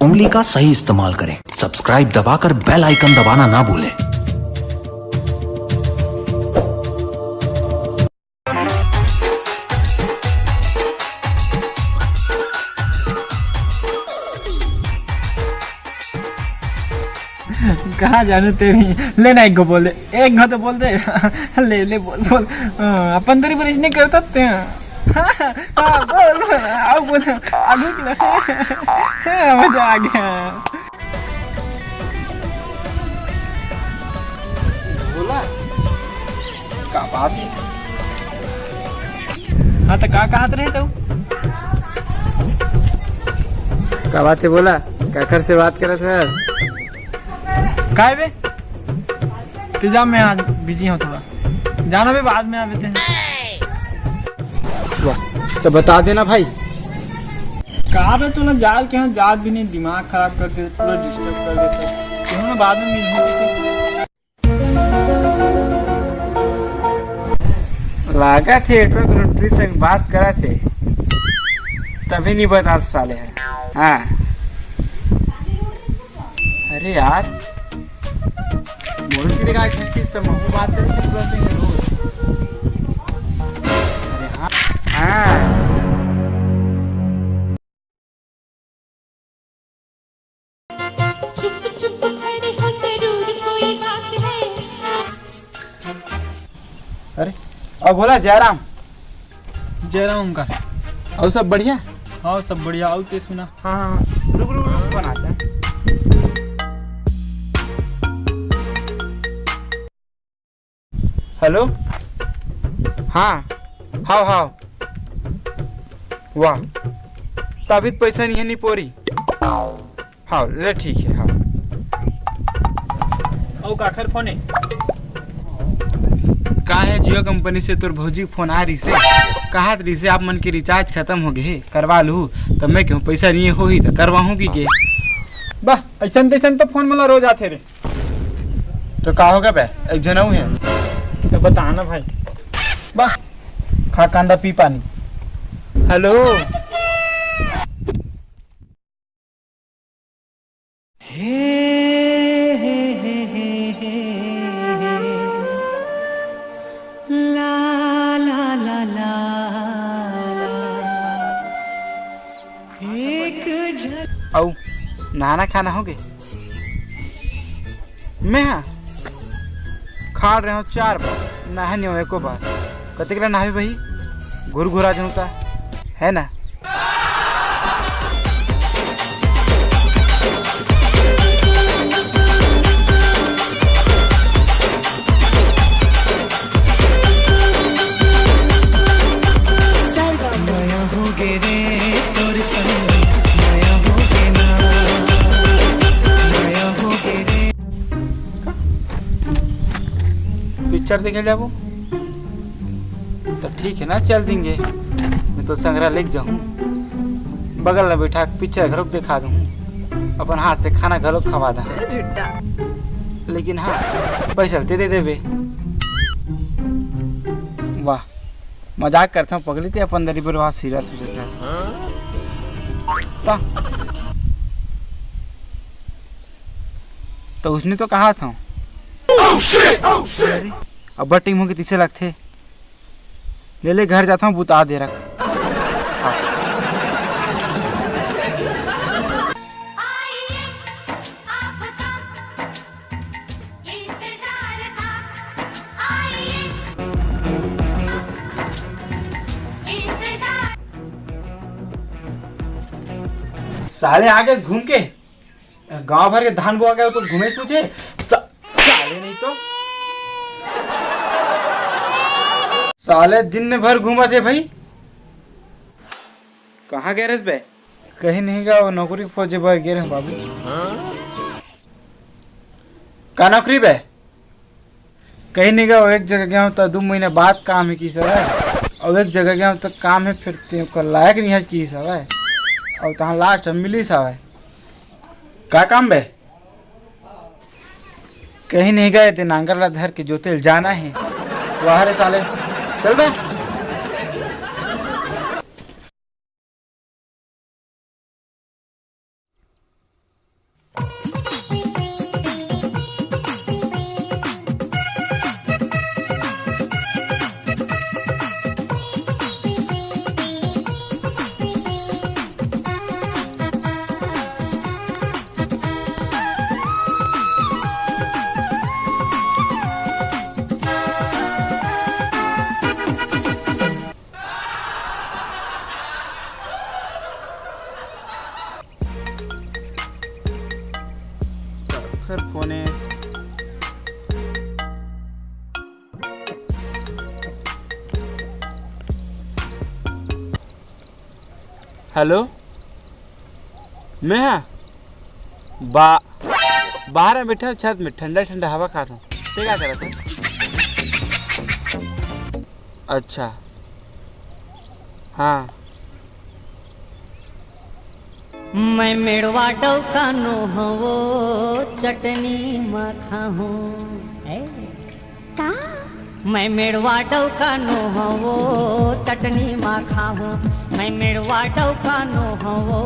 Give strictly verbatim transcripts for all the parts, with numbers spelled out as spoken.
उंगली का सही इस्तेमाल करें। सब्सक्राइब दबाकर बेल आइकन दबाना ना भूलें। कहाँ जानू ते भी। ले ना, एक गो बोल दे, एक गो तो बोल दे। ले, ले, बोल, बोल। हाँ, अपन तरी पर इसने करता ते हैं। हाँ, हाँ, बोल, बोल, आओ, बोल, आगू की ना। हाँ, मजा आ गया। बोला, का बात है? हाँ, तो का कहत रहे तू? का बात है बोला? काकर से बात करत हस? काय बे? ते जा, मैं आज बिजी हूँ थोड़ा। जाना बे, बाद में आवे ते। वाह, तो बता देना भाई। कहा बे, तू ना जाल के यहाँ जात भी नहीं, दिमाग खराब कर दे, पूरा डिस्टर्ब कर देता। तू ना बाद में मिल। लागत हे एटवा कोनो टुरी संग बात करत हे, तभी नहीं बतात साले हे। हाँ, अरे यार, मोर की लगा खेलतीस त महू बात करे के टुरा संग रोज। अरे हाँ, हाँ। चुप चुप खड़े हो, जरूर कोई बात है। अरे, अब बोला जयराम। जयराम का। और सब बढ़िया? हाँ, सब बढ़िया। आउ ते सुना। हाँ, हाँ, हाँ। रुक, रुक, रुक, फोन आता है। हेलो, हाँ, हाव, हाव। वाह, तभी तो पैसा नहीं है, नहीं पोरी। हाव, ले ठीक है, हाव। अउ काखर फोन है? का है, जियो कंपनी से तोर भौजी फोन आ रही से, कहत रही से आप मन के रिचार्ज खत्म हो गए हे, करवा लू। तो मैं कहूँ पैसा नहीं होही तो करवाहूँ की के? बा, ऐसन तैसन तो फोन मला रोज आथे रे। तो का होगे बे? एक झन अउ हे। तो बता ना भाई। बा, खा कांदा पी पानी। हेलो। अउ नहाना खाना होगे? मैं हा खा रहे हो चार बार, नहा नहीं हो एको बार। कतेक ला नहाबे भाई, घुर घुरा जाऊँ ता, है ना? पिक्चर देखे जाबो तो ठीक है ना, चल देंगे। मैं तो संग्रह लेके जाऊँ, बगल में बैठा के पिक्चर घरों देखा दूँ, अपन हाथ से खाना घरों खवा दा। लेकिन हाँ, पैसा ते दे देबे। वाह, मजाक करथों पगली, ते अपन दरी बर वहाँ सीरियस हो जाता है। ता, तो उसने तो कहा था। अरे, अब टीम होगी तीसरे लगथे। ले ले, घर जाता हूँ, बुता दे रख। हाँ। साले आगे से घूम के गांव भर के धान बोआ गया तो घूमे सूझे। सा-, साले नहीं तो। साले दिन में भर घूमत हे भाई। कहाँ गए रहिस बे? कहीं नहीं गा, वो नौकरी खोजे बर गे रहे बाबू। का नौकरी बे? कहीं नहीं गा, वो एक जगह गया हूँ तो दो महीना बाद काम हे किहिस हवय, और एक जगह गया हूँ तो काम हे, फिर ते ओकर लायक नहीं हे किहिस हवय, और तहाँ लास्ट में मिलिस हवय। का काम बे? कहीं नहीं गए, ते नांगर ला धर के जोते ल जाना हे। वाह रे साले, चल बे। सर, फोन है। हेलो, मैं हा बा-, बाहर में बैठा हूँ, छत में ठंडा ठंडा हवा खात हूँ। ते का करत है? अच्छा, हाँ। मैं मेड़वा डौका नो हवो, चटनी मा खाहूँ। ए? का? मैं मेड़वा डौका नो हवो, चटनी मा खाहूँ। मैं मेड़वा डौका नो हवो,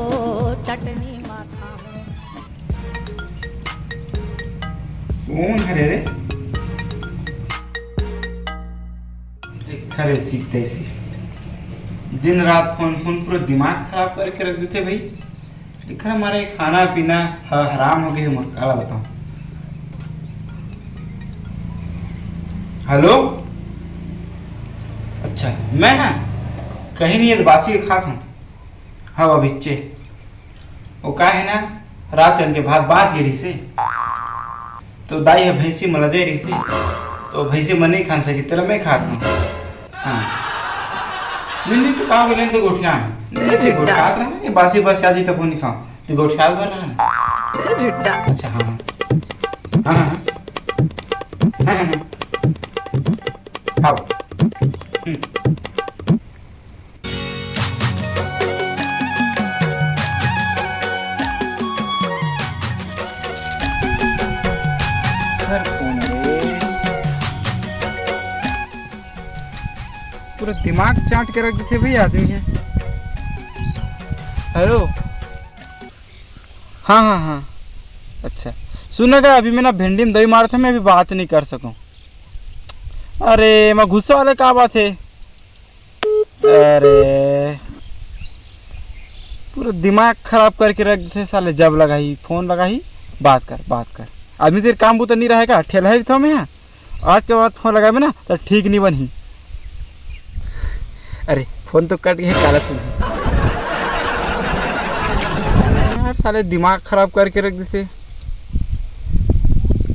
चटनी मा खाहूँ। कौन हरे रे? एक ठा रे सीख तैसी। दिन रात फोन, फोन, पूरा दिमाग खराब करके रख देथे भाई। एकरा मारे खाना पीना ह-, हराम हो गए हे मोर, काला बताऊं। हेलो, अच्छा, मैं ना कहीं नहीं, ये तो बासी के खात हूँ। हाँ, अभिच्चे। वो का है ना, रात कन के भात बाँच गे रहिसे, तो दाई ह भैंसी मन ल दे रहिसे, तो भैंसी मन नहीं खान सके, तेला मैं खात हूँ। हाँ। नहीं, नहीं, तो का हो गया, तो गोठिया में। नहीं, नहीं, गोठियात रहा, ये बासी बस आ जी तब वो नहीं खाओ। तो गोठियात भर रहा ना। चल झूठा। अच्छा, हाँ, हाँ। हाँ, हाँ, हाँ। हाँ, हाँ, हाँ। खाओ। हम्म। घर कौन रे? पूरा दिमाग चाट के रख देथे भैया आदमी हे। हेलो। हाँ, हाँ, हाँ। अच्छा, सुन ना, अभी मैं ना भिंडी में दही मारत हूँ, मैं अभी बात नहीं कर सकूँ। अरे, मैं गुस्सा वाले का बात है? अरे, पूरा दिमाग खराब करके रख देथे साले। जब लगाही, फोन लगाही, बात कर, बात कर। आदमी तेरे काम बुता नहीं रहेगा, ठेलहा ही तो मैं, हाँ। आज के बाद फोन लगाबे ना, तो ठीक नहीं बनही। अरे, फोन तो कट गया, काला सुन। यार, साले दिमाग खराब करके रख देथे।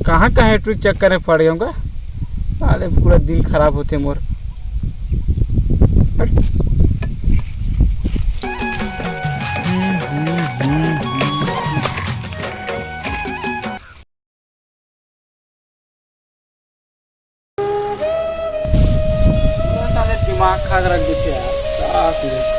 कहाँ, कहाँ ट्रिक चक्कर में पड़ गया हूँ का? साले पूरा दिन खराब होथे मोर। पूरा साले दिमाग खा के रख देथे यार, का करूं?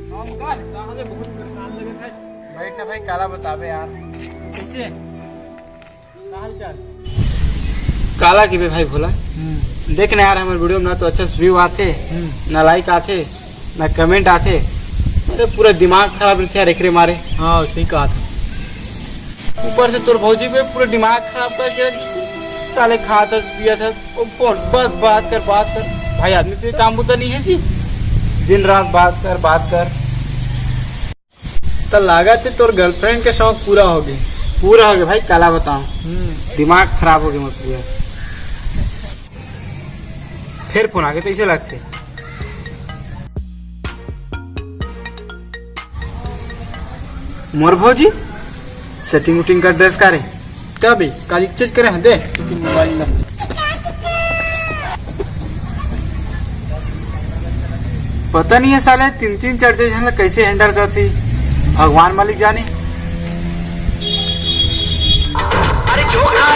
हम का, कहाँ ले बहुत परेशान लगे थे। बैठ ना भाई, काला बताबे यार। कैसे? का हाल चाल? काला की बे भाई भोला? हम्म। देख ना यार, हमर वीडियो में ना तो अच्छा से view आथे, हम्म। ना like आथे, ना comment आथे। अरे पूरा दिमाग खराब रहिथे यार एकरे मारे। हाँ, सही कहा था। ऊपर से तोर भौजी बे पूरा दिमाग खराब करके रख दी। साले खात हस, पियत हस, वो फोन, बस बात कर, बात कर। भाई आदमी तेरे काम बुता नहीं है जी, दिन रात बात कर, बात कर। त लागत हे तोर girlfriend के शौक पूरा हो गए। पूरा हो गए भाई, काला बताऊं। हम्म। दिमाग खराब हो गए मोर पूरा। फिर फोन आगे तो इसे लगते। मोर भौजी, setting उटिंग कर dress का रे? का बे, काली चेंज करे हैं, दे। लेकिन मोबाइल नंबर। पता नहीं है साले, तीन तीन चार चार झन ला कैसे handle करथे, भगवान मालिक जाने। अरे जो खा